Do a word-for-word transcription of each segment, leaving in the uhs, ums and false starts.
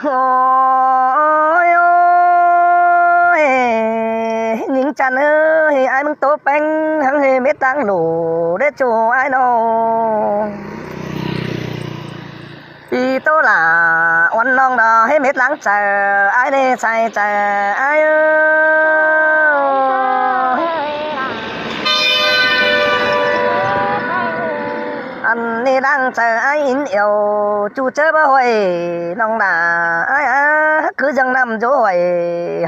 Ôi, ôi, ꞌnhính chăn ơi, ải ꞌmứng ꞌtố ꞌpéng hăng ꞌhế mết ꞌtáng lả đé ꞌchu ải ꞌnọng. ꞌPi ꞌtố lả uôn ꞌnọng đaư ꞌhế mết ꞌláng chaư ải ꞌnị sai chaư ải ơi. Ăn ꞌnị ꞌláng chaư ải ín ẻo ꞌchu ꞌchớ báu ꞌhội ꞌnọng lả ải ꞌnị cứ dăng ꞌnặm dú ꞌhội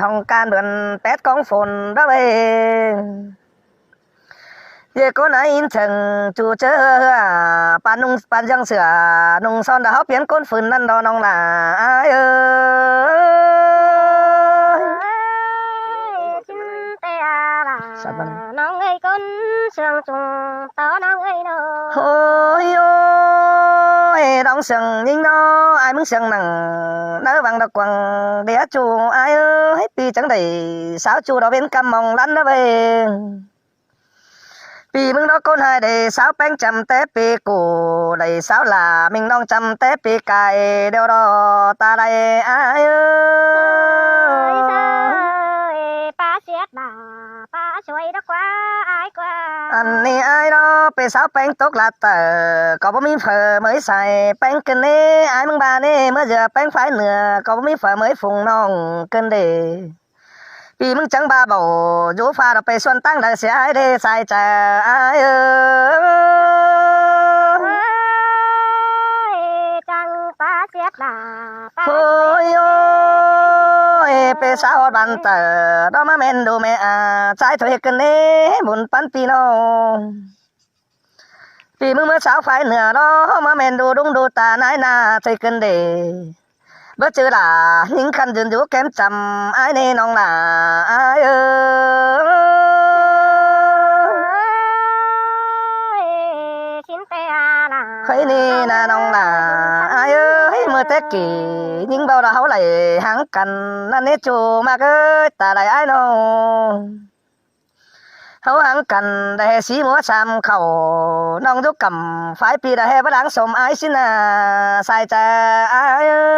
hong ꞌcan bươn pét cóng phôn đó ꞌvạy. ꞌDệt ꞌcốn ải ín chắng ꞌchu ꞌchớ ꞌhưa ꞌhưa pán ꞌnung pán dăng sửa ꞌnung son đaư ꞌháu piến ꞌcốn phưn ꞌnặn đó ꞌnọng lả ải ơi. Ôi, ôi, ꞌnọng sương ꞌnhính ꞌnọ, ải ꞌmứng sương nẳng ꞌnớ văng đaư quảng đĩa ꞌchu ải ơi, ꞌpi chắng đảy sáo ꞌchu đó ꞌviến ꞌcắm mong ꞌlắn đó ꞌvạy. ꞌPi ꞌmứng đó ꞌcốn ꞌhại đảy sáo ꞌpéng chăm té ꞌpi củ, đảy sáo lả ꞌminh ꞌnọng chăm té ꞌpi cai, điêu đó ta đảy ải ơi. Ăn ꞌnị ải đó ꞌpẹ sáo ꞌpéng tốc lả ꞌtợ, ꞌcọ báu ꞌmí phaư ꞌmới sai ꞌpéng ꞌcứn ꞌnị, ải ꞌmứng ꞌva ꞌnị ꞌmứa ꞌdứa ꞌpéng phái ꞌnưa, ꞌcọ báu ꞌmí phaư ꞌmới phung ꞌnọng ꞌcứn đê. ꞌPi ꞌmứng chắng ꞌva báu dú ꞌphạ đó ꞌpẹ suôn ꞌtáng đaư sia ải đê sai chaư ải ơi. Ôi, ôi, ꞌpẹ sáo ꞌhọt ꞌván ꞌtợ đó ꞌmá ꞌmen đu ꞌme a, ꞌchái thôi ꞌcứn ꞌnị bun pắn ꞌpi ꞌnọng. ꞌPi ꞌmứng ꞌmứa sáo phái ꞌnưa đó ꞌmá ꞌmen đu đung đu ta nải na thôi ꞌcứn đê. Báu ꞌchư lả ꞌnhính khăn dưn dú kém chăm ải ꞌnị ꞌnọng lả ải ơi. Khói ꞌnị ꞌna ꞌnọng lả ải ơi, ꞌmưa té kỉ ꞌnhính báu đaư ꞌháu đảy háng căn ꞌnặn ꞌnị ꞌchu ꞌmặc ơi, ta đảy ải ꞌnọng. ꞌHáu háng căn đảy ꞌhế sí múa sam khảu, ꞌnọng dú cắm phái ꞌpi đảy ꞌhế báu đáng sôm ải ꞌsịn ꞌna sai chaư ải ơi.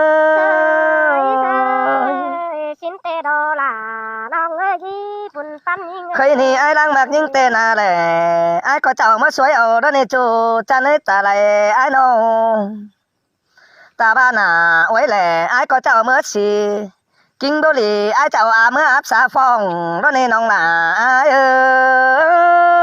Khói ꞌnị ải lăng ꞌmặc ꞌnhính té ꞌna lẻ, ải ꞌcọ chảu ꞌmứa suối au đó ꞌnị ꞌchu chăn ơi, ta đảy ải ꞌnọng. Ta ꞌva ꞌna ꞌuối lẻ ải ꞌcọ chảu ꞌmứa sí, ꞌkính báu đi ải chảu a ꞌmứa áp sa phong đó ꞌnị ꞌnọng lả ải ơi.